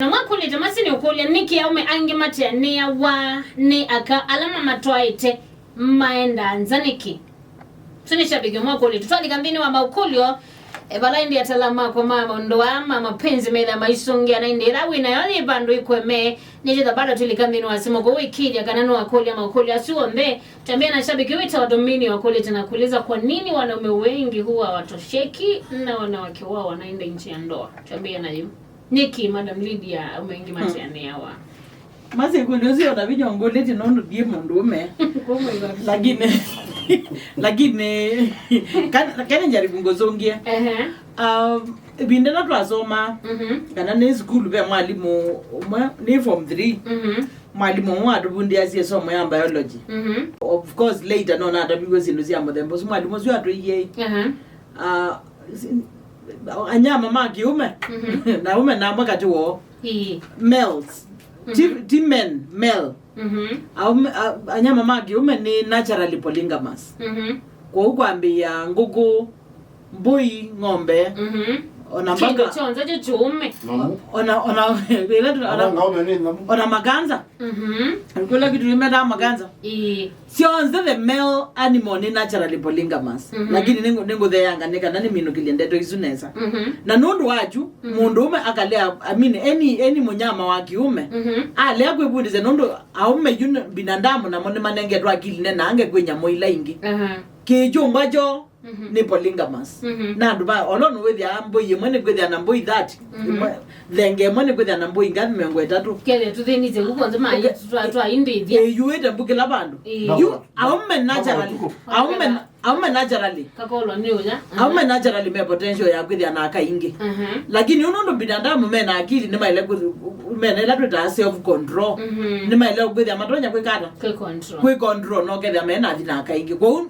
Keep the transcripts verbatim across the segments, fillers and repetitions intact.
Na mwakũlĩte masi nĩ ũkũlya, nĩkĩ aũme aingĩ mateanĩawa nĩ aka ala mamatwaĩte maenda nza nĩkĩ? Ũsu nĩ shabiki ũmwe ũkũlĩte. Twalika nthĩnĩ wa maũkũlyo, e, vala ĩndĩ atala makwa ma maũndũ aa ma mapenzi metha maisũngĩa, na ĩndĩ ĩla wĩ nayo yĩ vandũ ĩkweme, nĩtwĩtha bado twĩlika nthĩnĩ wa simũ kũu ĩkĩĩthya kana nĩwakũlya maũkũlyo asu onthe. Twambĩe na shabiki wĩtawa Domini wakũlĩte na kuuliza, kwa nini wanaume wengi huwa hawatosheki na wanawake wao wanaenda nje ya ndoa? Twambĩe na yu. Nĩkĩ, Madam Lydia, aũme aingĩ mateanĩawa? Masi ĩkũlyo ũsu ona vinya ũngũlĩtye nũndũ ndiĩ mũndũũme. Kũmwĩva. Lakini, lakini, kana, kana njaribu ngũzũngĩe. Ehe. Um, ĩvinda ĩla twasoma, Mhm. kana nĩ sukulu, ve mwalimũ ũmwe, nĩ form three. Mhm. Mwalimũ ũmwe watũvundĩasya ĩsomo ya biology. Mhm. Of course, later no nataviw'e syĩndũ sya mũthemba ũsu. Mwalimũ ũsu atwĩie, Aha. Ah, si-, anyama ma kĩũme, Mhm. na aume namwe katĩ woo. Ĩĩ. Males. Ti, Mhm. ti men, male. Mhm. Aume, a-, anyama ma kĩũme nĩ naturally polygamous. Mhm. Kwoou kwambĩĩa ngũkũ, mbũi, ng'ombe, Mhm. Ona kĩndũ mpaka kyonthe kyo kĩũme. Mamu. Ona, ona, ĩla tu-, ona, Aba ngaume nĩ nyamu. Ona makanza. Mhm. Kũla kitu imetaa makanza. Ĩĩ. Syonthe the male animal nĩ naturally polygamous. Mhm. Lakini nĩngũ-, nĩngũtheanga nĩ kana nĩminũkĩlye ndeto isu nesa. Mhm. Na nũndũ wachu, Mhm. mũndũũme akalea, I mean, any, any mũnyama wa kĩũme, Mhm. alea kwĩvundĩsya nũndũ aũme yu nĩ binadamu namo nĩmanengetwe akili nenange kwĩ nyamũ ila ingĩ. Aha. Kĩkyũmba kyoo Mhm. nĩ polygamous. Mhm. Na andũ ma, ona nũwĩthĩa mbũi ĩmwe nĩkwĩthĩa na mbũi thirty. Mhm. Ĩmwe, thenge ĩmwe nĩkwĩthĩa na mbũi ngathi mĩongo ĩtatũ. Kethĩa tũthĩnĩtye kũu kwonza maĩ Okay. twa, twa indĩthya. Ĩyuĩte mbu kĩla vandũ. Ĩĩ. Yu, Bakũla. Aume naturally. Bakũla. Aume, aume naturally. Kakolwa nĩ ũya. Aume naturally me potential ya kwĩthĩa na aka ingĩ. Mhm. Lakini ũnũ ũndũ binadamu me na akili nĩmaĩle kwĩthi-, mena ĩla twĩtaa self control. Mhm. Nĩmaĩle kwĩthĩa matonya kwĩkata. Kwĩ control. Kwĩ control no kethĩa me na thi na aka ingĩ. Kwoou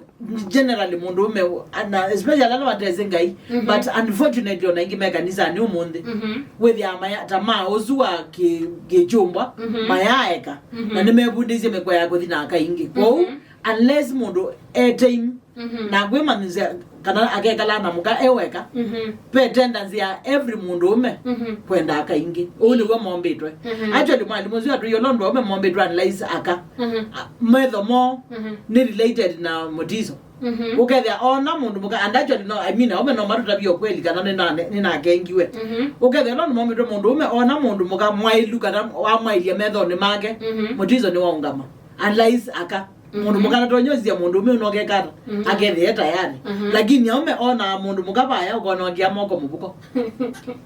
generally mũndũũme, na especially ala matesĩ Ngai, Mhm. but unfortunately ona ingĩ me kanisanĩ ũmũnthĩ, Mhm. wĩthĩaa maya, ta ma ũsu wa kĩ-, kĩkyũmbwa, Mhm. mayaeka, Mhm. na nĩmevundĩisye mĩkwa ya kũthi na aka ingĩ. Kwoou, Mhm. unless mũndũ e tame, Mhm. na kwĩmanyĩsya kana akekala na mũka e weka, Mhm. ve tendency ya every mũndũũme Mhm. kwenda aka ingĩ. Ũu nĩw'o mombĩtwe. Mhm. Actually, mwalimũ ũsu atwĩie ũla ũndũ aũme mombĩtwe unless aka. Mhm. A, metho moo Mhm. nĩ related na mũtiso. Mhm. Ũkethĩa ona mũndũ mũka, and actually no, I mean, aũme no matũtavye ũkweli kana nĩna-, nĩnakengiwe. Mhm. Ũkethĩa ona mũndũ mũndũũme ona mũndũ mũka mwaĩlu kana wamwaĩlya methonĩ make, Mhm. mũtiso nĩwaũngama. Unless aka. Mhm. Mũndũ mũka natonya ũsisya mũndũũme ũno ũkekata, Mhm. akethĩa tayari. Mhm. Lakini aũme ona mũndũ mũka vaya ũkona ũkia moko mũvuko.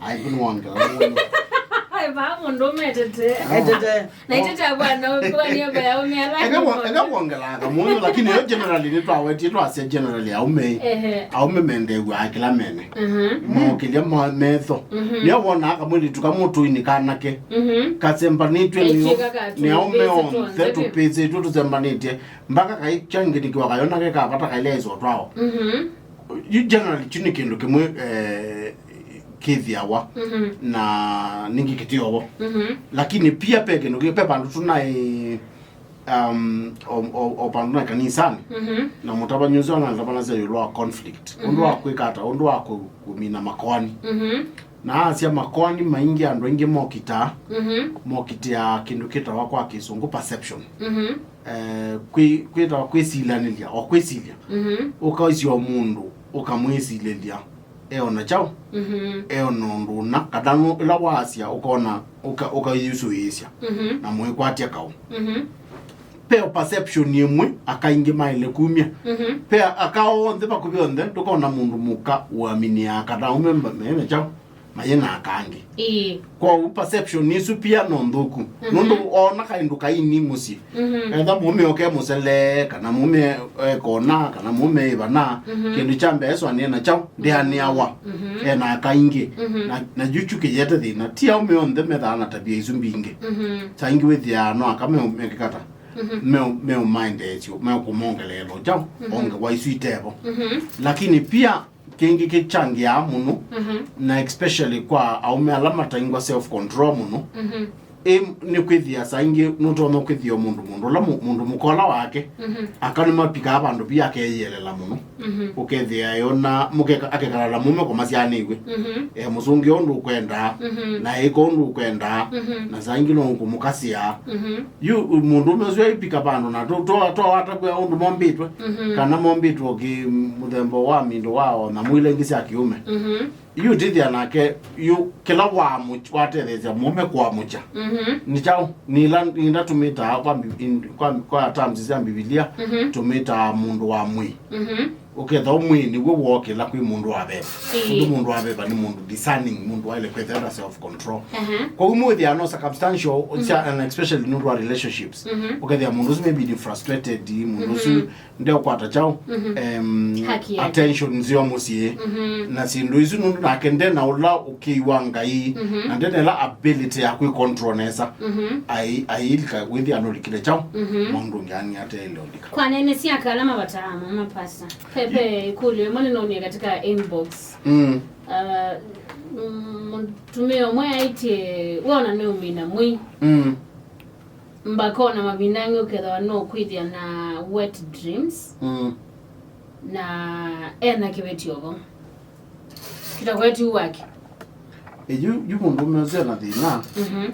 Ai, kũnĩ wangela mũno. Ai, vaa mũndũũme etete. Etete. Na itete bwana, kwa niaba ya aũme ala Eka angĩ kwa-, eka kuongelanga mũno, lakini yo generally nĩ twawetie twasya generally aũme. Ehe. Aũme mendeew'a kĩla mene. Mhm. Mokĩlya ma-, metho. Mhm. Nĩo wonaa kamwĩlĩtu kamũtũinĩ kanake. Mhm. Kasembanĩtwĩ nĩ, Kaitwĩka ka nĩ aũme tũmbĩsĩ onthe twonze vyũ. Tũpĩsĩtw'e tũsembanĩtye. Mpaka kai kyangĩnĩkĩwa kayona ke kavata kailea ĩsotwao. Mhm. You generally, kyu nĩ kĩndũ kĩmwe, eh, kĩthĩawa, Mhm. na ningĩ kĩtĩovo. Mhm. Lakini pia pe kĩndũ kĩ, pe vandũ tũnaĩ, um, o, o, o vandũ naĩ kanisanĩ, Mhm. na mũtavany'a ũsu anatavanasya ĩũlũ wa conflict. Ũndũ Mhm. wa kwĩka ata, ũndũ wa kũ-, kũmina makoani. Mhm. Na asya makoani maingĩ andũ aingĩ mokitaa, Mhm. mokitĩaa kĩndũ kĩtawa kwa kĩsũngũ perception. Mhm. Eh, kwĩ-, kwĩtawa kwĩsilanĩlya, o kwĩsilya. Mhm. Ũkaisya o mũndũ, ũkamwĩsilĩlya, eona kyaũ? Mhm. Eona ũndũ ũna, kana nũ-, ĩla waasya, ũkona, ũka-, ũkayusũĩĩsya, Mhm. na mũikwatya kaũ. Mhm. Pe perception ĩmwe, aka ingĩ maĩle kumya. Mhm. Pe aka onthe, vakuvĩ onthe, ndũkona mũndũ mũka ũaminĩaa kana aũme ma-, mena kyaũ? Mayĩ na aka angĩ. Ĩĩ. Kwoou perception isu pia no nthũku. Mhm. Nũndũ oona kaĩndũ kaini mũsyĩ. Mhm. Etha mũũme oke mũselee, kana mũũme ekona, kana mũũme ĩvana, Mhm. kĩndũ kya mbee swanĩe na kyaũ, ndĩanĩawa. Mhm. Ena aka ingĩ. Mhm. Na, na yu kyu kĩyete thĩna. Ti aũme onthe methaa na tavia isu mbingĩ. Mhm. Saa ingĩ wĩthĩaa no aka meo-, mekĩkata. Mhm. Meo-, meũmaendeesyo, meũkũmongeleela kyaũ, Mhm. ongewa isu itevo. Mhm. Lakini pia, kĩngĩ kĩkyangĩaa mũno, Mhm. na especially kwa aũme ala mataingwa self control mũno, Mhm. Ĩ, nĩ kwĩthĩa saa ingĩ nũtonya kwĩthĩa mũndũ, mũndũ ũla mũ- mũndũ mũka ũla wake, mhm, aka nĩmapikaa vandũ via akeyĩelela mũno. Mhm. Ũkethĩa yona mũkeka- akekala na mũũme kũmasyaanĩw'e. Mhm. E, mũsũngĩa ũndũ ũkwendaa, mhm, na ĩka ũndũ ũkwendaa, mhm, na saa ingĩ no kũmũkasya. Mhm. Yu mũndũũme ũsu aipika vandũ na tũ- twa- twawatavw'a ũndũ mombĩtwe, mhm, kana mombĩtwe kĩ mũthemba wa mindo wa ona mwĩla ingĩ sya kĩũme. Mhm. Yu tithya nake, yu kĩla wamũ- watetheesya mũũme kũamũkya. Mhm. Nĩ kyaũ? Nĩ ĩla, nĩ ĩla tũmĩtaa kwa Mbi- in- kwa, kwa terms sya Mbivilia, mhm, tũmĩtaa mũndũ wa mwĩĩ. Mhm. Ũkethĩa mwĩĩ nĩw'o wookĩla kwĩ mũndũ wa veva. Ĩĩ. Nũndũ mũndũ wa veva nĩ mũndũ discerning, mũndũ waĩle kwĩthĩa na self control. Aha. Kwoou mwĩthĩa no circumstantial, mhm, sya- and especially nũndũ wa relationships. Mhm. Ũkethĩa mũndũ ũsu maybe nĩ frustrated, mũndũ ũsu, mhm, ndeũkwata kyaũ, mhm, em, haki yake, attention nzeo mũsyĩ, mhm, na syĩndũ isu, nũndũ nake nde na ũla ũkĩi wa Ngai, mhm, na nde na ĩla ability ya kwĩcontrol nesa. Mhm. Ai- ailika wĩthĩa nũlikile kyaũ, mhm, maũndũ ngani ateele ũlika. Kwa nene sya kala mavata amo mapasa. Pepe ikũlyo ĩmwe nĩnonie katika inbox. Mm. Uh, mm, mũtumĩa ũmwe aĩtye, wona nĩũmina mwĩĩ. Mm. Mbakona mavinda angĩ ũkethĩwa no kwĩthĩa na wet dreams, mm, na ena kĩveti ovo. Kĩtakweti wake. Ĩ, yu, yu mũndũũme ũsu ena thĩna. Mhm.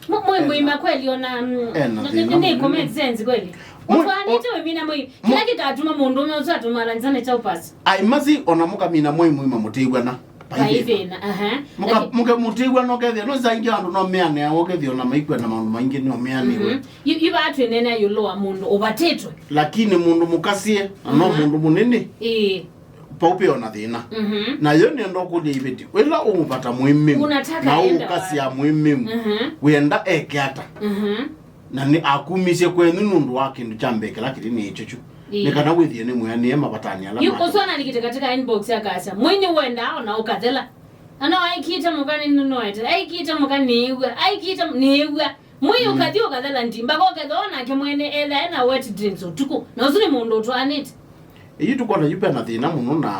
Mũ- mwĩ- ena- mũima kweli ona, mm, ena nĩ- thĩna nĩ- nĩ- mũnene. Make sense kweli. Mũ- ũtwaanĩte wĩmina mwĩĩ. Kĩla kĩkatuma mũndũũme ũsu atũmala nzane cha upasi. Ai, masi ona mũkamina mwĩĩ mũima mũtĩw'ana. Vai thĩna, aha. Mũka- Lakini mũke mũtĩw'a no kethĩa, no saa ingĩ andũ no meanĩawa ũkethĩa ona maikwenda maũndũ maingĩ no meanĩwe. Mhm. Yu- yu vaa twĩneenea ĩũlũ wa mũndũ ũvatĩtwe. Lakini mũndũ mũkasye, na no, mhm, mũndũ mũnene. Ĩĩ. Pau pe ona thĩna. Mhm. Na yo nĩenda ũkũlya iveti, wĩla ũũvata mũĩmĩu, unataka na enda ũũkasya wapi? Mũĩmĩu, mhm, wĩenda eke ata? Mhm. Na nĩ akumisye kwenyu nũndũ wa kĩndũ kya mbee kĩla kĩtĩ nĩ ĩkyũkyũ. Ĩĩ. Nĩ kana wĩthĩe nĩ mwĩanĩe mavatani ala yu make. Ũsu analikite katika inbox akasya, mwĩĩ nĩwendaa ona ũkathela. Na no aikĩte mũka nĩnũnoete, aikĩte mũka nĩĩw'a, aikĩte m- nĩĩw'a. Mwĩĩ, mm, ũkathi ũkathela ndi, mbaka ũkethwa onake mwene etha ena wet dreams ũtukũ. Na ũsu nĩ mũndũ ũtwaanĩte. Ĩyu tũkwona yu pena thĩna mũno na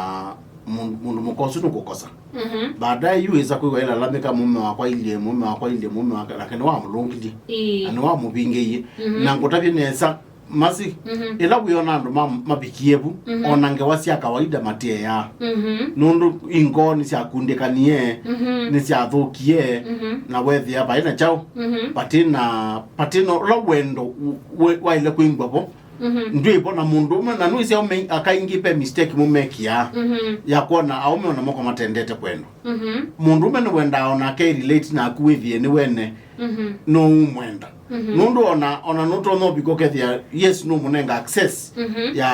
mũndũ, mũndũ mũka ũsu nũkũkosa. Mhm. Baadaye yu wĩsa kwĩw'a ĩlalamĩka, mũme wakwa ailyĩ, mũme wakwa ailyĩ, mũme wakwa, nake nĩwamũlũngilye. Ĩĩ. Na nĩwamũvingĩie. Mhm. Na ngũtavye nesa, masi, mhm, ĩla wĩona andũ ma- mavikie vu, mhm, ona ngewa sya kawaida matieaa. Mhm. Nũndũ ingoo nĩsyakundĩkanie, mhm, nĩsyathũkie, mhm, na wethĩa vai na kyaũ, mhm, vati na, vati na ũla wendo u- we- waĩle kwĩngwa vo. Mhm. Ndwĩvo na mũndũũme, na nũĩsya aũme aka aingĩ ve mistake mũmekĩaa, mhm, ya kwona aũme ona moko matendete kwendwa. Mhm. Mũndũũme nĩwendaa onake relate naku wĩthĩe nĩwene, mhm, nũũmwenda. Mhm. Nũndũ ona, ona nũtonya ũvika ũkethĩa, yes, nũmũnenga access, mhm, ya,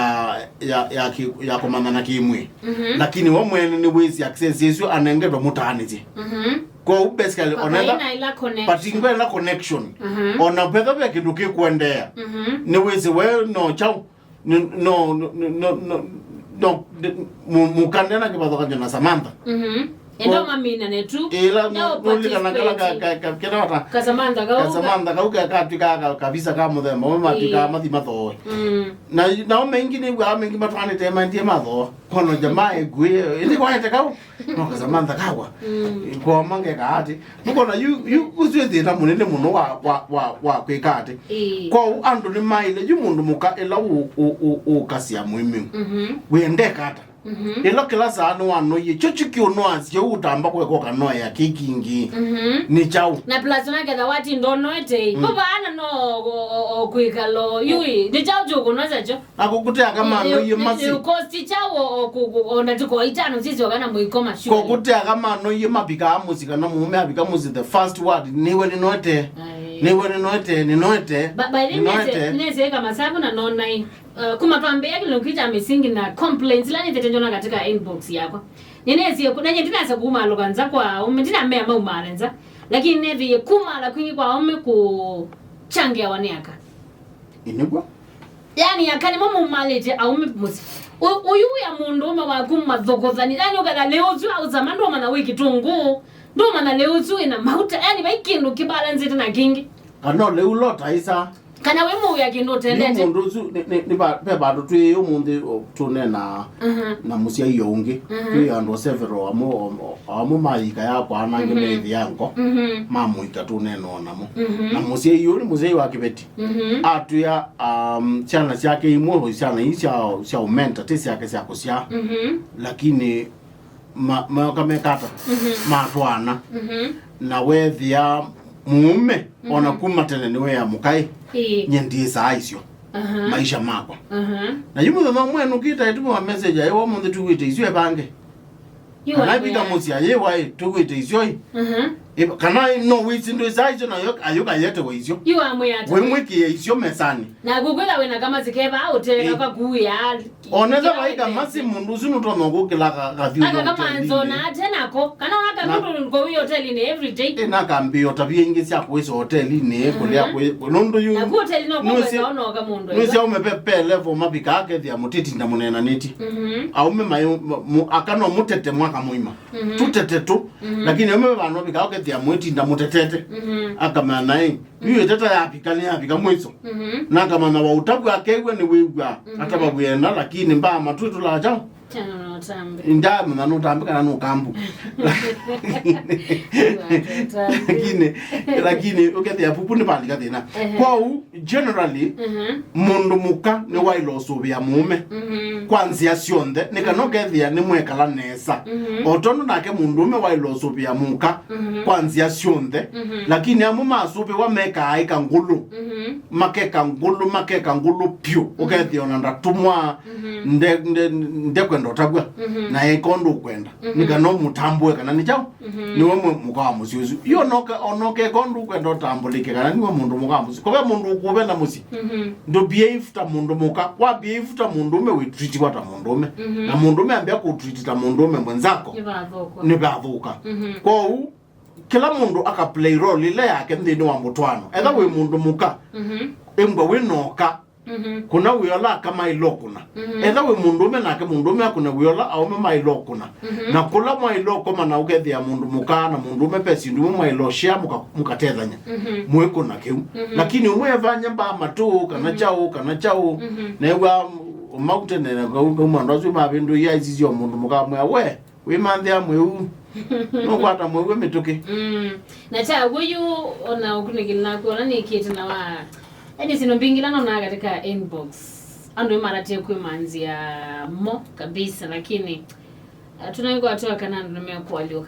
ya, ya, kĩ- ya kũmanyana kĩmwĩĩ. Mhm. Lakini we mwene nĩwĩsĩ access ĩsu anengetwe mũtaanĩsye. Mhm. Kwoou basically, but onetha- haina ila connection. But ingwe ila connection. Mhm. Ona vetha ve kĩndũ kĩkũendeea. Mhm. Nĩwĩsĩ we no kyaũ, nĩ- no, no, no, no, no, no, nĩ- mu- mũkande na kĩvathũkany'o na Samantha. Mhm. Endo maminane tu. Ĩla no nũlikana kala ka- participate. Ka- ka- kĩla wata. Ka Samantha kau ka- Samantha kau ka- katwĩkaa ka- kavisa ka mũthemba ũmwe matwĩkaa, ĩĩ, mathi mathooe. Mm. Na nao maingĩ nĩw'aa maingĩ matwaanĩte maendie mathooa. Kono jamaa ĩngũĩ, ĩndĩ kwaete kau. No ka Samantha kakwa. Mm. Kwoma ngeka ati. Nũkona yu, yu ũsu wĩ thĩna mũnene mũno wa, wa, wa, wa kwĩka ati. Ĩĩ. Kwoou andũ nĩmaĩle yu mũndũ mũka ĩla ũ- ũ- ũ- ũkasya mũĩmĩu. Mhm. Wĩendeka ata? Mhm. Ĩla kĩla saa nĩwanoie, kyo kyu kĩũnoasye ũtamba kweka ũkanoea kĩ kingĩ. Mhm. Nĩ kyaũ? Na plus onaketha wati ndonoete. Mm. Ko vaana no o- o- o kwĩkala yu ĩ. Nĩ kyaũ kyũkũnoasya kyo? Akũkũtea kamano iye masi. Ĩũkosti kyaũ o- o- kũ- kũ- ona tiko itano sisyo kana mũikoma shule. Kũkũtea kamano iye mavikaa mũsi kana mũũme avika mũsi, the first word, "Nĩwe nĩnoete. Ai. Nĩwe nĩnoete, nĩnoete." Ba- by the way, nĩnoete. Nese- nese eka masavu na nonai. Uh, kuma twambĩĩa kĩlungu kya mĩsingi na complaints ila nĩthĩte njona katika inbox yakwa. Nĩnesie ku- na nye ndinasa kumalũka nza kwa aume, ndinamea maumale nza. Lakini nethĩie kumala kwingĩ kwa aume kũchangeawa nĩ aka. Inĩkw'o? Yani, aka nĩmo maumalĩte aume mũsyĩ. Ũ- ũyu wĩa mũndũũme waku mathũkũthani. Yani, ũketha lĩu ũsu ausama, ndũmanya wĩ kĩtũngũũ, ndũmanya lĩu ũsu wĩna mauta. Yani, vai kĩndũ kĩbalanzĩte na kĩngĩ. Kana lĩu lota isa. Kana wĩ mũwĩa kĩndũ Yu ũtendete. Mũndũ ũsu nĩ- nĩ- nĩ va- ve vandũ twĩ ũmũnthĩ o, tũneenaa Mhm. na mũsyai o ũngĩ. Mhm. Twĩ andũ several, amwe o- o- amwe mayika yakwa na angĩ Mhm. methĩa ngo Mhm. ma mũika tũneenaa namo. Mhm. Na mũsyai ũyũ nĩ mũsyai wa kĩveti. Mhm. Atwĩa um, syana syake imwe o syana ii sya sya ũmenta ti syake sya kũsyaa. Mhm. Lakini ma- maoka mekata Mhm. matwaana. Mhm. Na wethĩa mũũme ona Mhm. kuma tene nĩwĩa mũkaĩ Ĩĩ. Nye ndiĩsaa isyo Aha. maisha makwa. Aha. Na yu mũthenya ũmwe nũkĩta ĩtumo wa message aĩ wa mũnthĩ tuwĩte isyo evange. Yu Kana andũ ĩvika ya- mũsyĩ ayĩwa ĩ tuwĩte isyo ĩ. Aha. Ĩ- kana no wĩsi ndwĩsaa isyo na yo- ayũka yetewa isyo. Yu amwĩa ata? Wĩmwĩkĩe isyo mesanĩ. Na kũkwĩtha wĩna kamasi keva ũteka Ĩ. kakuĩa. Onetha vaika masi mũndũ ũsu nũtonya kũkĩla ka- kathi ũyo Aka kamanzo hotelinĩ. Na ate nako. Kana ona Na- kamundu nko wi hotelinĩ every day. Ĩ nakambĩĩa tavia ingĩ sya kũĩsa hotelinĩ kũlĩa Mhm. kwĩ nũndũ yu Na ku hotelini no nĩwĩsĩ- kweka ona kamundu. Nĩwĩsĩ aume pe- pe level mavika akethĩa mũtĩtinda mũneenanĩtye. Mhm. Aume maĩ- mu- aka no mũtete mwaka mũima. Mhm. Tũtete tũ. Mhm. Lakini aume vano vika akethĩa mwĩtinda mũtetete. Mhm. Akamana ĩ. Yu ĩteta yavika nĩyavika mwĩso. Mhm. Na akamanya wa ũtavu akew'a nĩwĩw'aa Mhm. atavaw'enda, lakini mbaa matwĩ tũlaa kyaũ. Tena no ũtambe. Ndamanya nũtambe kana nũkambu. Yu ata ũtambe. Lakini lakini ũkethĩa pupu nĩvalika thĩna. Ehe. Kwoou generally Mhm. mũndũ mũka nĩwaĩle ũsũvĩa mũũme Mhm. kwa nzĩa syonthe nĩ kana ũkethĩa nĩmwekala nesa. Mhm. O tondũ nake mũndũũme waĩle ũsũvĩa mũka Mhm. kwa nzĩa syonthe. Mhm. Lakini amwe masũvĩwa mekaa ĩka ngũlũ Mhm. makeka ngũlũ makeka ngũlũ pyũ ũkethĩa ona ndatũmwa Mhm. nde- nde- ndekwenda ũtavw'a Mhm. na eka ũndũ ũkwenda Mhm. nĩ kana ũmũtambũe kana nĩ kyaũ Mhm. nĩwe mwe- mũka wa mũsyĩ ũsu yu onoka onokeka ũndũ ũkwenda ũtambũlĩke kana nĩwe mũndũ mũka wa mũsyĩ kove mũndũ ũkũve na mũsyĩ Mhm. ndũ behave ta mũndũ mũka wa behave ta mũndũũme wĩtritiwa ta mũndũũme Mhm. na mũndũũme ambĩa kũtriti ta mũndũũme mwenzako Nĩvathũka. Nĩvathũka Mhm. Kwoou kĩla mũndũ aka play role ĩla yake nthĩnĩ wa mũtwaano etha wĩ mũndũ mũka Mhm. ĩmbwa wĩ noka Mhm. Kũna wĩola akamaĩlokũna. Mhm. Etha wĩ mũndũũme nake mũndũũme akũne wĩola aũme maĩlokũna. Mhm. Na kũla mwaĩlokoma na ũkethĩa mũndũ mũka na mũndũũme ve syĩndũ imwe mwaĩloshea mũka- mũkatethany'a. Mhm. Mwĩkũna kĩu. Mhm. Lakini ũmwe evany'a mbaa matũ kana Mhm. kyaũ kana kyaũ. Mhm. Neew'a mautene na kauma andũ asu mavĩndũia aisisyo mũndũ mũka mwĩa we. Wĩmanthĩa mwĩu. Nũkwata mwĩu wĩ mĩtũkĩ. Mm. Na kya wũyu ona ũkunĩkĩli naku ona nĩkĩte na wa yani sino mbingila nona katika inbox. Andũ imaratie kwĩmanzia mo kabisa lakini eh, tunaigwa tu kana andũ nimekualyũka.